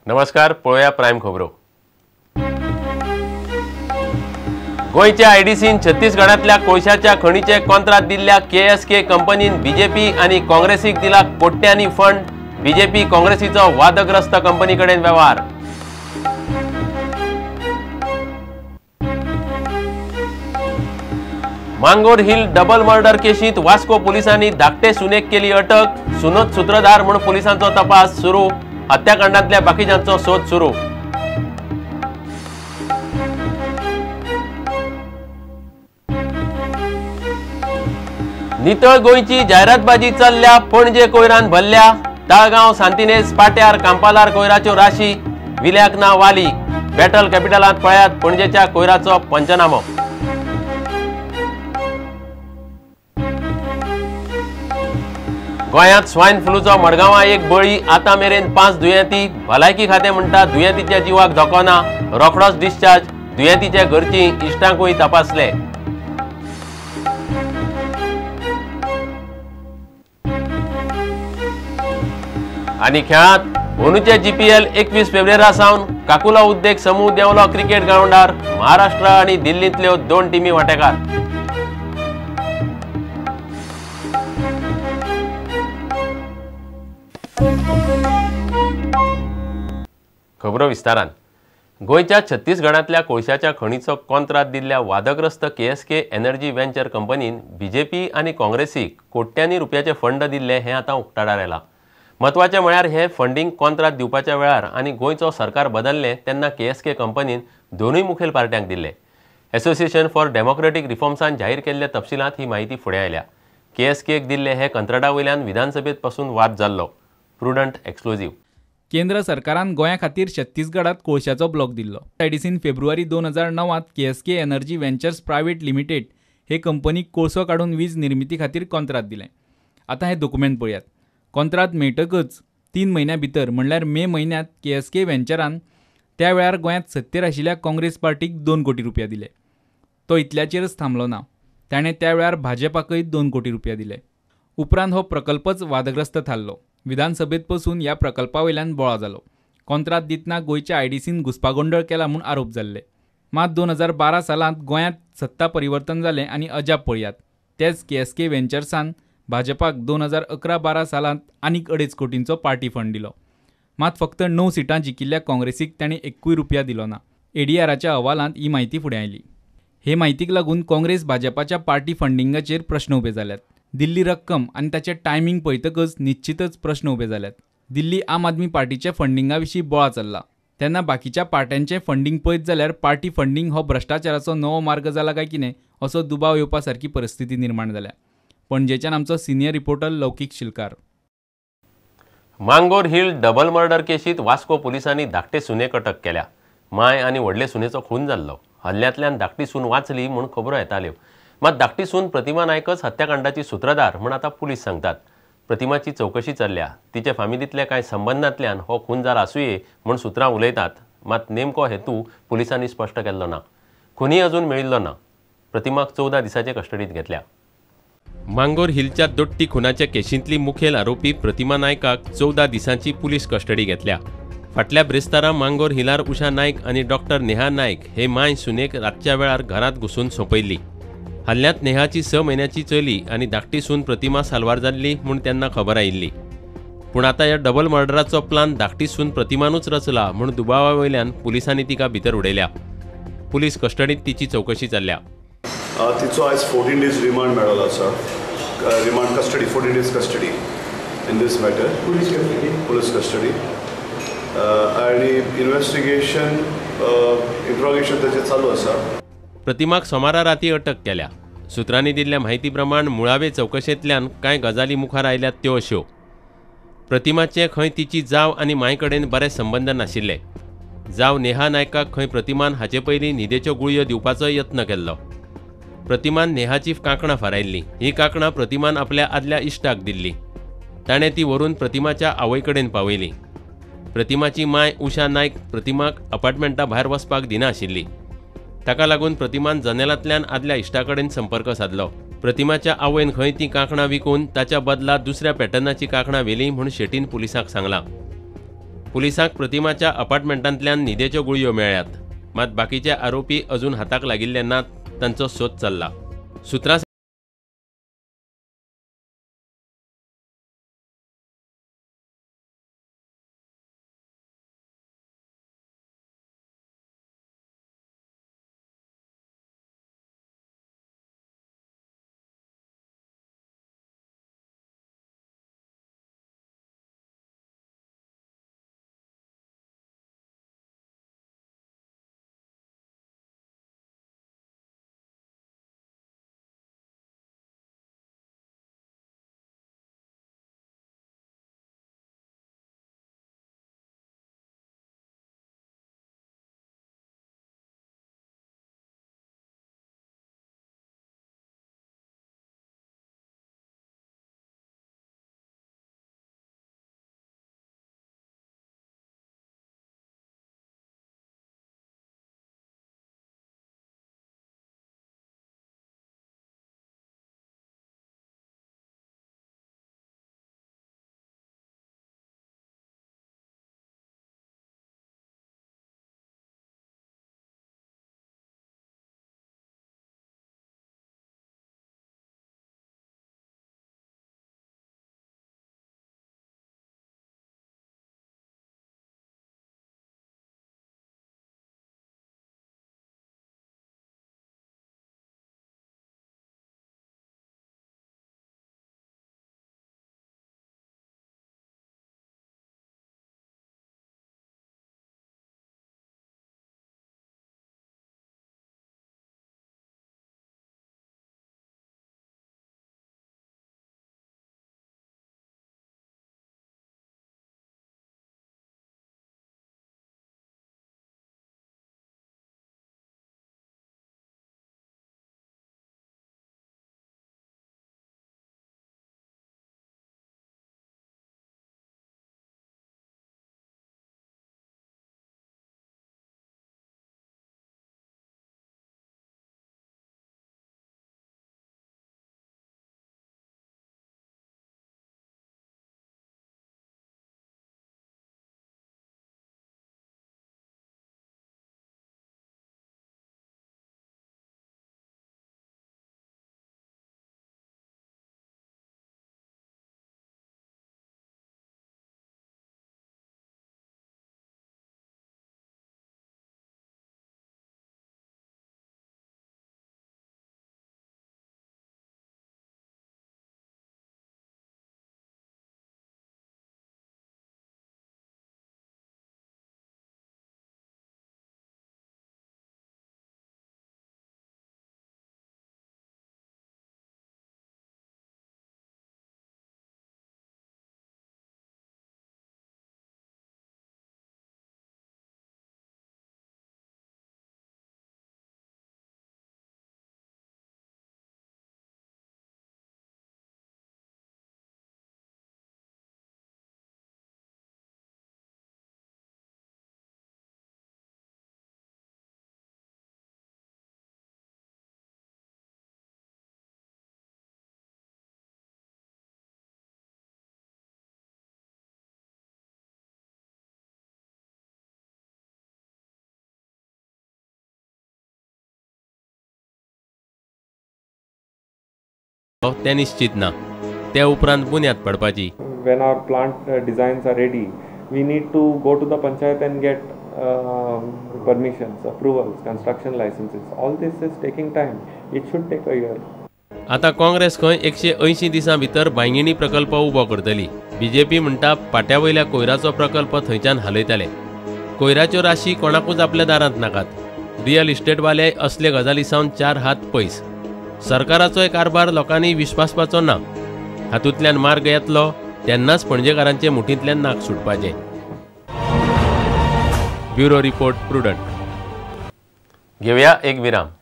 नमस्कार, पळोवया प्रायम खबरो. गोंयच्या आयडीसीन छत्तीसगडांतल्या कोळशाच्या खणीचे कॉन्त्रात दिल्ल्या केएसके कंपनीन बीजेपी आनी काँग्रेसीक दिला कोट्यांनी फंड. बीजेपी काँग्रेसीचो वादग्रस्त कंपनी कडेन वेव्हार. मांगोर हिल डबल मर्डर केशींत वास्को पोलिसांनी धाकटे सुनेक केली अटक. सुनोत सूत्रधार म्हूण पोलिसांचो तपास सुरू. हत्याकांडांतल्या बाकीच्यांचो सोद सुरू. नितळ गोंयची जायरातबाजी चल्ल्या. पणजे कोयरान भरल्या. ताळगांव, सांतिनेज, पाट्यार, कांपालार कोयराच्यो राशी. विल्याक ना वाली. बॅटल कॅपिटलांत पळयात पणजेच्या कोयराचो पंचनामो. गोंयांत स्वायन फ्लूचो मडगांवां एक बळी. आतां मेरेन 5 दुयेंती. भलायकी खातें म्हणटा दुयेंतीच्या जिवाक धोको ना, रोखडोच डिस्चार्ज. दुयेंतीच्या घरचीं इश्टांकूय तपासले. आनी खेळांत अंदूचे जीपीएल 21 फेब्रुवारी सावन काकुला उद्देग समूह देंवलो क्रिकेट ग्रावंडार. महाराष्ट्र आनी दिल्लींतल्यो 2 टिमी वांटेकार. खबरो विस्तारान. गोंयच्या छत्तीसगडांतल्या कोळशाच्या खणीचो कॉन्त्रात दिल्ल्या वादग्रस्त केएसके एनर्जी व्हेंचर कंपनीन बीजेपी आनी काँग्रेसीक कोट्यांनी रुपयाचे फंड दिल्ले हें आतां उक्ताडार आयलां. म्हत्वाचें म्हळ्यार हे फंडींग कॉन्त्रात दिवपाच्या वेळार आनी गोंयचो सरकार बदल्लें तेन्ना केएसके कंपनीन दोनूय मुखेल पार्ट्यांक दिल्ले. एसोसिएशन फॉर डेमोक्रेटीक रिफॉर्म्सान जाहीर केल्ल्या तपशिलांत ही म्हायती फुडें आयल्या. केएसकेक दिल्ले हे कंत्राटा वयल्यान विधानसभेत पसून वाद जाल्लो. Prudent exclusive. केंद्र सरकारान गोंया खातीर छत्तीसगडात कोळशाचो ब्लॉक दिल्लो. आयडीसीन फेब्रुवारी 2009 KSK energy ventures private limited हे कंपनीक कोळसो काडून वीज निर्मिती खातीर कॉन्त्रात दिलें. आतां हे डॉक्युमेंट पळयात. कॉन्त्रात मेळटकच 3 म्हयन्या भितर म्हणल्यार मे म्हयन्यांत केएसके व्हेंचरान त्या वेळार गोंयांत सत्तेर आशिल्ल्या काँग्रेस पार्टीक 2 कोटी रुपया दिले. तो इतल्याचेरच थांबलो ना, ताणें त्या वेळार भाजपाकय 2 कोटी रुपया दिले. उपरांत हो प्रकल्पच वादग्रस्त थारलो. विधानसभेत पसून ह्या प्रकल्पा वयल्यान बोळा जालो. कॉन्त्रात दितना गोंयच्या आयडीसीन घुस्पागोंदळ केला म्हूण आरोप जाल्ले. मात 2012 सालांत गोंयांत सत्ता परिवर्तन जालें आनी अजाप पळयात, तेच केएसके व्हेंचर्सान भाजपाक 2011-12 सालांत आनीक 2.5 कोटींचो पार्टी फंड दिलो. मात फक्त 9 सिटां जिखिल्ल्या काँग्रेसीक ताणें 1 रुपया दिलो ना. एडीआराच्या अहवालांत ही म्हायती फुडें आयली. हे म्हायतीक लागून काँग्रेस भाजपाच्या पार्टी फंडिंगाचेर प्रश्न उबे जाल्यात. दिल्ली रक्कम आनी ताचें टायमींग पळयतकच निश्चितच प्रश्न उबे जाल्यात. दिल्ली आम आदमी पार्टीच्या फंडिंगा विशीं बोळा चल्ला तेन्ना बाकीच्या पार्ट्यांचें फंडींग पळयत जाल्यार पार्टी फंडींग हो भ्रश्टाचाराचो नवो मार्ग जाला काय कितें असो दुबाव येवपा सारकी परिस्थिती निर्माण जाल्या. पणजेच्यान आमचो senior reporter Laukik Shilkar. Mangor hill double murder केशींत Vasco पोलिसांनी धाकटे सुनेक अटक केल्या. माय आनी व्हडले सुनेचो खून जाल्लो. हल्ल्यांतल्यान धाकटी सून वाचली म्हूण खबरो येताल्यो. मात धाकटी सून प्रतिमा नायकच हत्याकांडाची सूत्रधार म्हूण आतां पुलीस सांगतात. प्रतिमाची चवकशी चल्ल्या. तिचे फामिलींतल्या कांय संबंदांतल्यान हो खून जाला आसुये म्हूण सुत्रां उलयतात. मात नेमको हेतू पुलिसांनी स्पश्ट केल्लो ना. खुनी अजून मेळिल्लो ना. प्रतिमाक 14 दिसांचे कस्टडीत घेतल्या. मांगोर हिलच्या दोट्टी खुनाच्या केशींतली मुखेल आरोपी प्रतिमा नायकाक 14 दिसांची पुलीस कस्टडी घेतल्या. फाटल्या ब्रेस्तारा मांगोर हिलार उषा नायक आनी doctor Neha Naik hey my सुनेक रातच्या वेळार घरांत घुसून सोंपयल्ली. हल्ल्यांत नेहाची 6 म्हयन्याची चली आनी धाकटी सून प्रतिमा साल्वार जाल्ली म्हूण तेन्ना खबर आयिल्ली. पूण आतां ह्या डबल मर्डराचो प्लान धाकटी सून प्रतिमानूच रचला म्हूण दुबावा वयल्यान पुलिसांनी तिका भितर उडयल्या. पुलीस कस्टडींत तिची चवकशी चल्ल्या. तिचो आयज 14 डेज रिमांड मेळ्ळो आसा. Remand custody, 14 days custody in this matter, police custody. आनी इन्वेस्टिगेशन इंट्रोगेशन ताचें चालू आसा. प्रतिमाक सोमारा राती अटक केल्या. सुत्रांनी दिल्ल्या म्हायती प्रमाण मुळावे चवकशेंतल्यान कांय गजाली मुखार आयल्यात त्यो अश्यो. प्रतिमाचे खंय तिची जाव आनी मांय कडेन बरे संबंद नाशिल्ले. जाव नेहा नायकाक खंय प्रतिमान हाचे पयलीं न्हिदेच्यो गुळयो दिवपाचो यत्न केल्लो. प्रतिमान नेहाची कांकणां फारायल्लीं. ही कांकणां प्रतिमान आपल्या आदल्या इश्टाक दिल्ली. ताणें ती व्हरून प्रतिमाच्या आवय कडेन पावयली. प्रतिमाची माय उषा नायक प्रतिमाक अपार्टमेंटा भायर वचपाक दिनाशिल्ली. ताका लागून प्रतिमान जनेलांतल्यान आदल्या इश्टा कडेन संपर्क सादलो. प्रतिमाच्या आवयन खंय ती कांकणां विकून ताच्या बदला दुसऱ्या पॅटर्नाची कांकणां व्हेली म्हूण शेटीन पुलिसांक सांगलां. पुलिसांक प्रतिमाच्या अपार्टमेंटांतल्यान न्हिदेच्यो गुळयो मेळ्ळ्यात. मात बाकीचे आरोपी अजून हाताक लागिल्ले नात. तांचो सोद चल्ला. सुत्रां तें निश्चित ना. ते उपरांत बुन्याद पडपाची. When our plant designs are ready, we need to go to the panchayat and get permissions, approvals, construction licenses. All this is taking time. It should take a year. आता काँग्रेस खंय 180 दिसां भितर बांगिणी प्रकल्प उबो करतली. बीजेपी म्हणटा पाट्या वयल्या कोयराचो प्रकल्प थंयच्यान हालयतले. कोयराच्यो राशी कोणाकूच आपल्या दारांत नाकात. रियल इस्टेटवाले असले गजाली सावन 4 हात पयस. सरकाराचोय कारभार लोकांनी विश्वासपाचो ना. हातूंतल्यान मार्ग येतलो तेन्नाच पणजेकारांचे मुठींतल्यान नाक सुटपाचें. Bureau report, Prudent. घेवया एक विराम.